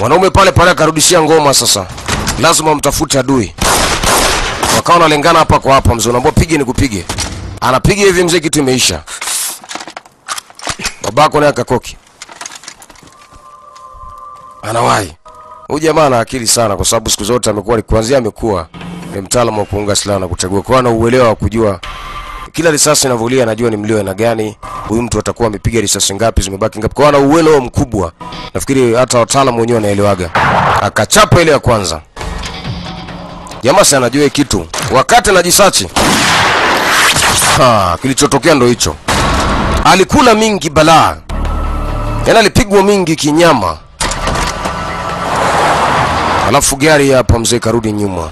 Wanaume pale pale akarudishia ngoma sasa. Lazima mtafute adui. Wakawa wanalengana hapa kwa hapa mzee, unaambiwa pige nikupige. Anapiga hivi mzee kitu imeisha. Babako naye akakoki. Anawahi. Huyu jamaa ana akili sana kwa sababu siku zote amekuwa ni kuanzia amekuwa ni mtaalamu wa kuunga silaha na kuchagua. Kwa ana uelewa wa kujua kila risasi inavulia, anajua ni mlio aina gani, huyu mtu atakuwa amepiga risasi ngapi, zimebaki ngapi. Kwa ana uelewa mkubwa. Nafikiri hata wataalamu wenyewe wanaelewaga. Akachapa ile ya kwanza. Jamaa si anajua kitu. Wakati anajisachi. Kilichotokea ndo hicho. Alikula mingi balaa. Yaani alipigwa mingi kinyama. Alafu gari hapa mzee karudi nyuma.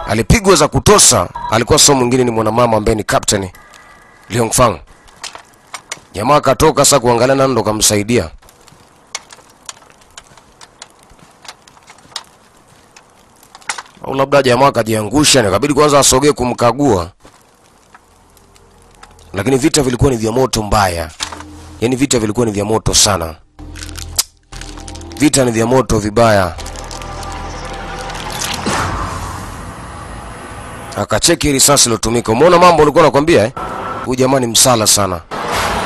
Alipigwa za kutosa. Alikuwa sio mwingine ni mwanamama ambaye ni Captain Leong Fang. Jamaa katoka sasa kuangalia nani ndo kamsaidia. Au labda jamaa kajiangusha, nikabidi kwanza asogee kumkagua. Lakini vita vilikuwa ni vya moto mbaya. Yaani vita vilikuwa ni vya moto sana. Vita ni vya moto vibaya. Akacheki risasi iliyotumika. Umeona mambo nilikuwa nakwambia eh? Huyu jamaa ni msala sana.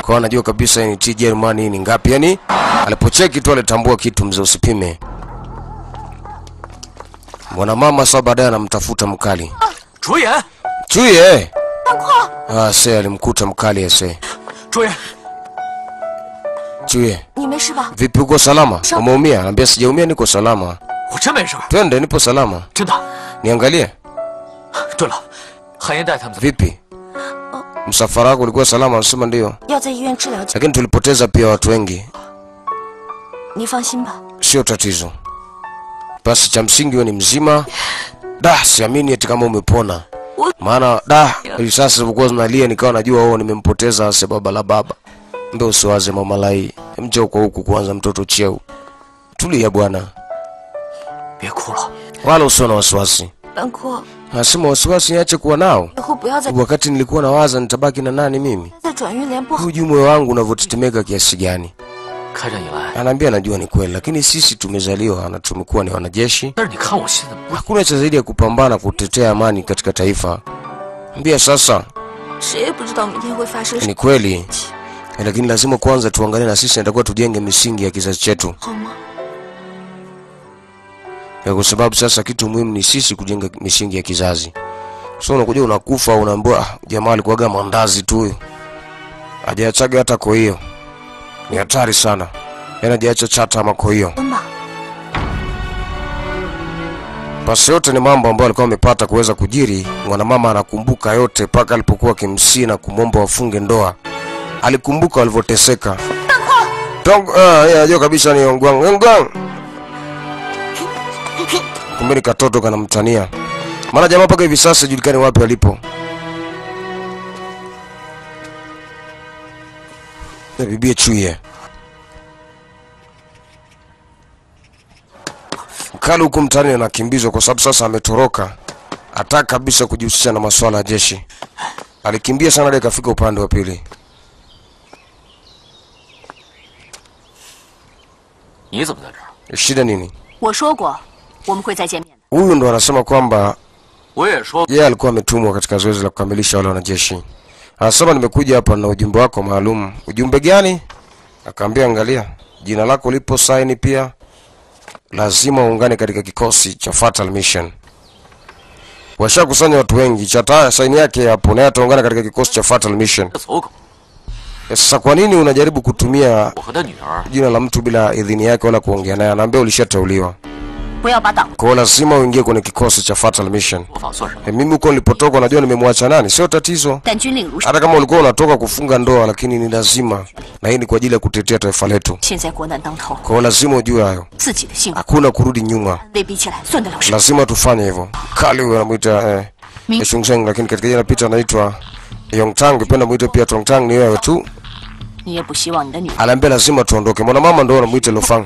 Kwa anajua kabisa ni T Germany ni ngapi. Yaani alipocheki tu alitambua kitu mzee, usipime. Mwanamama sasa baadaye anamtafuta mkali. Chuye. Ah, sasa alimkuta mkali ese. Chuye. Vipi, uko salama? Umeumia? Anambia sijaumia, niko salama. Twende, nipo salama. Niangalie. Vipi? Msafara wako ulikuwa salama? Anasema ndio. Lakini tulipoteza pia watu wengi. Sio tatizo. Basi cha msingi wewe ni mzima. Da, siamini eti kama umepona. Maana da, risasi zilikuwa zinalia nikawa najua wao nimempoteza ase baba la baba. Ndio usiwaze mama lai. Mje huko huku kwanza mtoto cheu. Tulia bwana. Wala usiwe na wasiwasi. Nasema wasiwasi niache kuwa nao. Wakati nilikuwa nawaza nitabaki na nani mimi? Hujui moyo wangu unavyotetemeka kiasi gani. Anaambia najua ni kweli, lakini sisi tumezaliwa na tumekuwa ni wanajeshi. Hakuna cha zaidi ya kupambana kutetea amani katika taifa. Ambia sasa ni kweli, lakini lazima kwanza tuangalie na sisi nitakuwa tujenge misingi ya kizazi chetu. Kwa sababu sasa kitu muhimu ni sisi kujenga misingi ya kizazi. So unakuja unakufa unaambiwa jamaa alikuwa mandazi tu huyo. Hajaachaga hata kwa hiyo. Ni hatari sana. Yaani hajaacha chata ama kwa hiyo. Basi yote ni mambo ambayo alikuwa amepata kuweza kujiri. Mwanamama anakumbuka yote paka alipokuwa kimsi na kumwomba wafunge ndoa. Alikumbuka walivyoteseka. Tong, yeye anajua kabisa ni Yongwang. Yongwang. Kumbe ni katoto kanamtania. Maana jamaa paka hivi sasa julikani wapi alipo. Na bibie Chuye. Mkali huko mtani anakimbizwa kwa sababu sasa ametoroka. Hataka kabisa kujihusisha na masuala ya jeshi. Alikimbia sana hadi akafika upande wa pili. Shida nini? Huyu ndo anasema kwamba yeye alikuwa ametumwa katika zoezi la kukamilisha wale wanajeshi. Anasema nimekuja hapa na ujumbe wako maalum. Ujumbe gani? Akaambia angalia, jina lako lipo saini pia. Lazima uungane katika kikosi cha Fatal Mission. Washakusanya watu wengi, chata saini yake hapo na ataungana katika kikosi cha Fatal Mission. Sasa kwa nini unajaribu kutumia jina la mtu bila idhini yake wala kuongea naye? Anaambia ulishateuliwa. Kwa lazima uingie kwenye kikosi cha Fatal Mission. Mimi huko nilipotoka najua nimemwacha nani, sio tatizo. Hata kama ulikuwa unatoka kufunga ndoa lakini ni lazima, na hii ni kwa ajili ya kutetea taifa letu. Kwa lazima ujue hayo. Hakuna kurudi nyuma. Lazima tufanye hivyo. Kali huyo anamuita Shungsheng, lakini katika jina Peter anaitwa Yongtang, ukipenda muite pia Tongtang, ni wewe tu. Anaambia lazima tuondoke. Mwana mama ndio anamuita Lofang.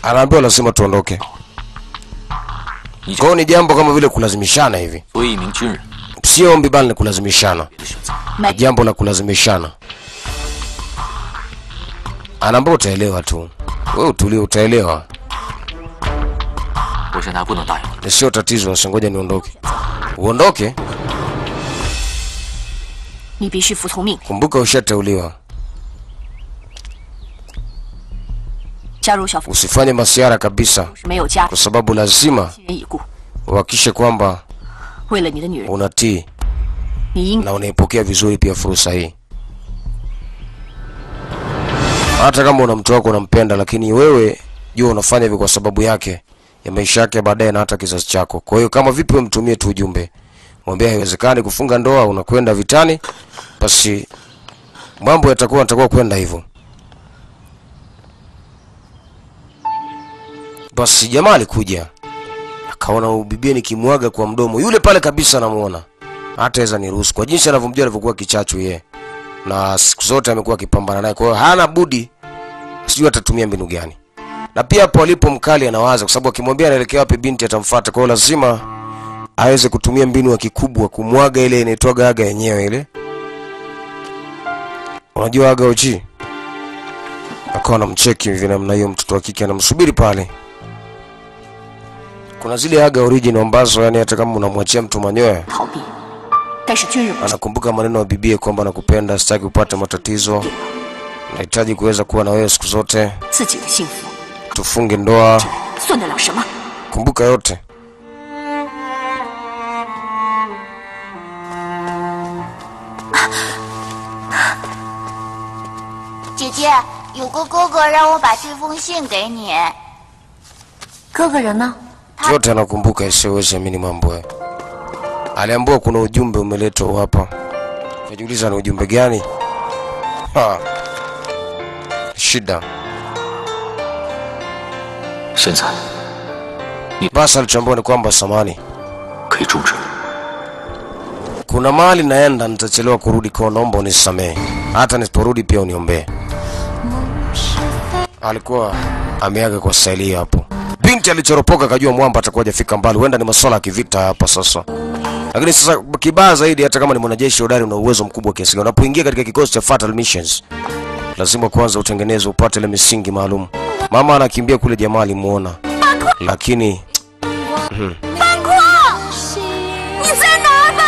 Anaambiwa lazima tuondoke. Kwa ni jambo kama vile kulazimishana hivi. Sio ombi bali ni kulazimishana. Jambo la kulazimishana. Anaambiwa utaelewa tu. Wewe utulie utaelewa. Sio tatizo, ngoja niondoke. Uondoke? Kumbuka ushateuliwa. Usifanye masiara kabisa, kwa sababu lazima uhakikishe kwamba unatii na unaipokea vizuri pia fursa hii. Hata kama una mtu wako unampenda, lakini wewe jua unafanya hivi kwa sababu yake, ya maisha yake baadaye na hata kizazi chako. Kwa hiyo kama vipi wewe mtumie tu ujumbe, mwambie haiwezekani kufunga ndoa unakwenda vitani, basi mambo yatakuwa kwenda hivyo. Basi jamaa alikuja akaona ubibie nikimwaga kwa mdomo yule pale kabisa anamuona, hataweza niruhusu kwa jinsi anavyomjua alivyokuwa kichachu yeye, na siku zote amekuwa akipambana naye. Kwa hiyo hana budi, sijui atatumia mbinu gani. Na pia hapo alipo mkali anawaza, kwa sababu akimwambia anaelekea wapi binti atamfuata. Kwa hiyo lazima aweze kutumia mbinu ya kikubwa kumwaga ile inaitwa aga yenyewe ile. Unajua aga uchi? Akawa anamcheki hivi namna hiyo, mtoto wa kike anamsubiri pale. Kuna zile aga original ambazo yani hata kama unamwachia mtu manyoya anakumbuka maneno ya bibie kwamba nakupenda, sitaki upate matatizo, nahitaji kuweza kuwa na wewe siku zote, tufunge ndoa. Kumbuka yote. Yote anakumbuka, isiweze amini mambo haya. Aliambiwa kuna ujumbe umeletwa hapa. Kajiuliza ni ujumbe gani? Ha. Shida. Basi alichoambiwa ni kwamba samani, kuna mahali naenda nitachelewa kurudi, kwa naomba unisamehe. Hata nisiporudi pia uniombee. Alikuwa ameaga kwa staili hapo. Binti alichoropoka akajua mwamba atakuwa hajafika mbali, huenda ni masuala ya kivita hapa sasa. Lakini sasa kibaya zaidi, hata kama ni mwanajeshi hodari una uwezo mkubwa kiasi gani, unapoingia katika kikosi cha Fatal Missions lazima kwanza utengeneze upate ile misingi maalum. Mama anakimbia kule, jamaa alimuona. Lakini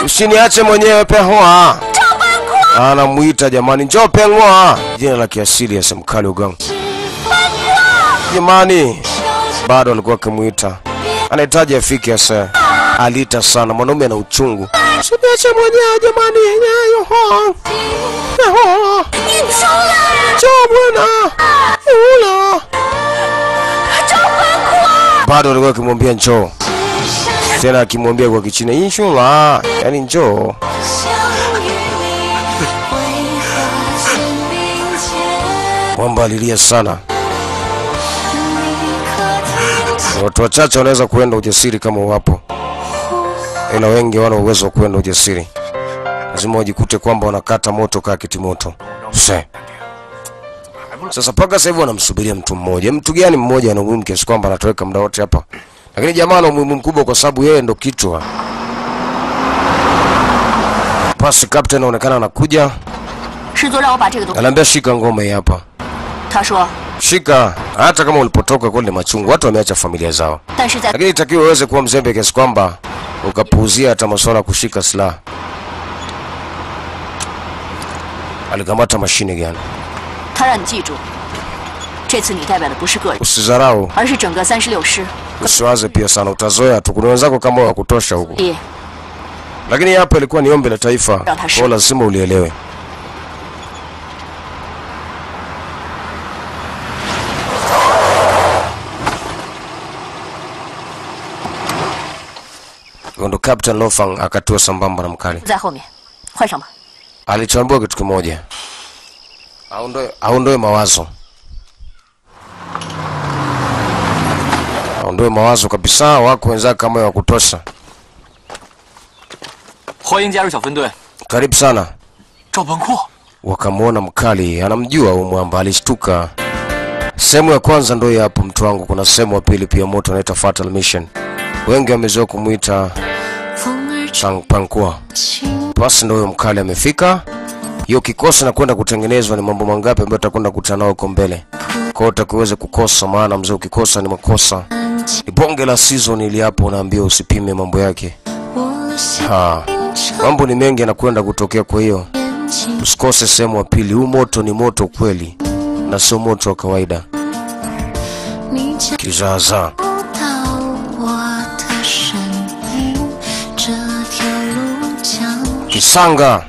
usiniache mwenyewe Pehua. Anamuita jamani, njoo Pehua. Jina la kiasili ya Semkali Ugang. Jamani, bado alikuwa akimuita. Anahitaji afike sasa. Alita sana, mwanaume ana uchungu. Usiniache mwenyewe jamani. Pehua. Njoo bwana. Ula. Bado alikuwa akimwambia njoo. Tena akimwambia kwa Kichina, inshallah, yani njoo. Mwamba alilia sana. Watu wachache wanaweza kuenda ujasiri kama wapo, ila wengi wana uwezo wa kuenda ujasiri. Lazima wajikute kwamba wanakata moto kaa kitimoto. Sasa paka sasa hivi wanamsubiria mtu mmoja. Mtu gani mmoja ana umuhimu kiasi kwamba anatoweka muda wote hapa? Lakini jamaa ana umuhimu mkubwa kwa sababu yeye ndo kichwa. Basi captain anaonekana anakuja. Anaambia shika ngoma hii hapa. Shika, hata kama ulipotoka kule machungu, watu wameacha familia zao. Lakini itakiwa uweze kuwa mzembe kiasi kwamba ukapuuzia hata masuala kushika silaha. Alikamata mashine gani? Usizarau. Usiwaze pia sana, utazoea tu. Kuna wenzako kama wa kutosha huko. Lakini hapa ilikuwa ni ombi la taifa, kwa lazima ulielewe. Ndo Captain Lofang akatua sambamba na mkali. Alichambua kitu kimoja. Aondoe mawazo. Aondoe mawazo kabisa, wako wenzake kama wa kutosha. Karibu sana. Wakamuona mkali, anamjua huyu mwamba, alishtuka. Sehemu ya kwanza ndio hapo mtu wangu, kuna sehemu ya pili pia moto inaitwa Fatal Mission. Wengi wamezoea kumuita Chang Pankua. Basi ndio mkali amefika. Hiyo kikosi na kwenda kutengenezwa ni mambo mangapi ambayo tutakwenda kukutana nao huko mbele. Kwa hiyo utakuweza kukosa, maana mzee ukikosa ni makosa. Ni bonge la season ili hapo unaambiwa usipime mambo yake. Ha. Mambo ni mengi yanakwenda kutokea, kwa hiyo usikose sehemu ya pili. Huu moto ni moto kweli na sio moto wa kawaida. Kizaza. Kisanga.